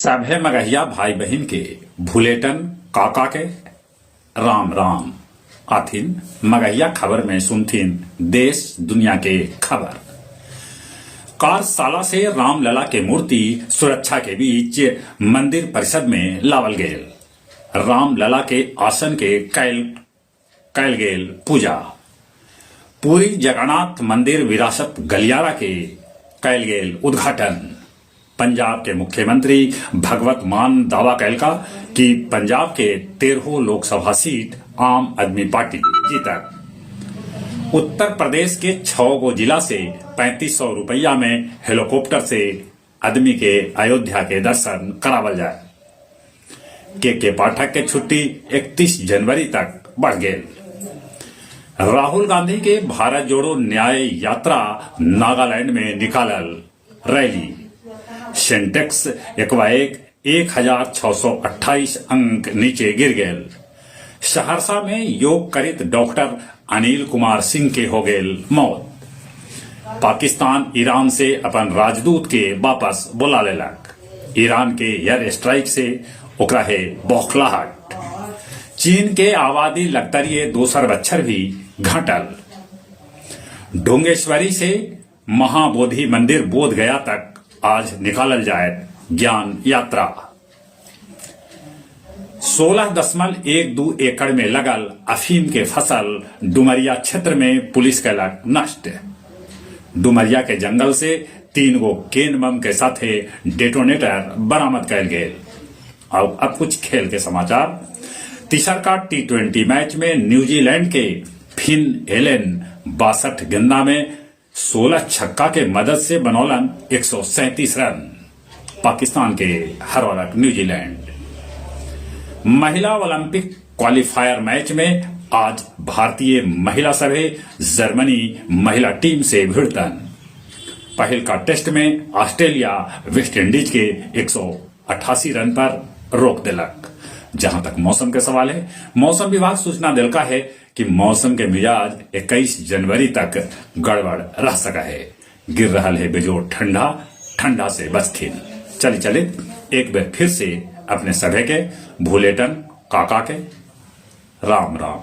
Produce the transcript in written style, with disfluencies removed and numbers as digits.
सभे मगहिया भाई बहिन के भुलेटन काका के राम राम। आथिन मगहिया खबर में सुनथिन देश दुनिया के खबर। कार्यशाला से रामलला के मूर्ति सुरक्षा के बीच मंदिर परिषद में लावल गेल। रामलला के आसन के कैल गेल पूजा। पुरी जगन्नाथ मंदिर विरासत गलियारा के कैल गेल उद्घाटन। पंजाब के मुख्यमंत्री भगवत मान दावा कैलका कि पंजाब के तेरहो लोकसभा सीट आम आदमी पार्टी जीतत। उत्तर प्रदेश के छः गो जिला से 3500 रुपया में हेलीकॉप्टर से आदमी के अयोध्या के दर्शन करावल जाए। के पाठक के छुट्टी 31 जनवरी तक बढ़ गेल। राहुल गांधी के भारत जोड़ो न्याय यात्रा नागालैंड में निकालल रैली। सेंटेक्स एकबाएक 1628 अंक नीचे गिर गेल। सहरसा में योग करित डॉक्टर अनिल कुमार सिंह के हो गेल मौत। पाकिस्तान ईरान से अपन राजदूत के वापस बोला लेलक। ईरान के एयर स्ट्राइक से ओकरा हे बौखलाहट। चीन के आबादी लगतरिये दोसर बच्छर भी घटल। डोंगेश्वरी से महाबोधि मंदिर बोध गया तक आज निकालल जाए ज्ञान यात्रा। 16.12 एकड़ में लगल अफीम के फसल डुमरिया क्षेत्र में पुलिस कैलक नष्ट। डुमरिया के जंगल से 3 गो केन बम के साथे डेटोनेटर बरामद कैल गेल। और अब कुछ खेल के समाचार। तीसर का टी20 मैच में न्यूजीलैंड के फिन एलेन 62 गेंदा में 16 छक्का के मदद से बनौलन 137 रन। पाकिस्तान के हरौलक न्यूजीलैंड। महिला ओलंपिक क्वालिफायर मैच में आज भारतीय महिला सभे जर्मनी महिला टीम से भिड़तन। पहल का टेस्ट में ऑस्ट्रेलिया वेस्ट इंडीज के 188 रन पर रोक दिलक। जहां तक मौसम के सवाल है, मौसम विभाग सूचना दिलका है कि मौसम के मिजाज 21 जनवरी तक गड़बड़ रह सका है। गिर रहा है बेजोड़ ठंडा, ठंडा से बचथिन। चले चले एक बार फिर से अपने सभे के भूलेटन काका के राम राम।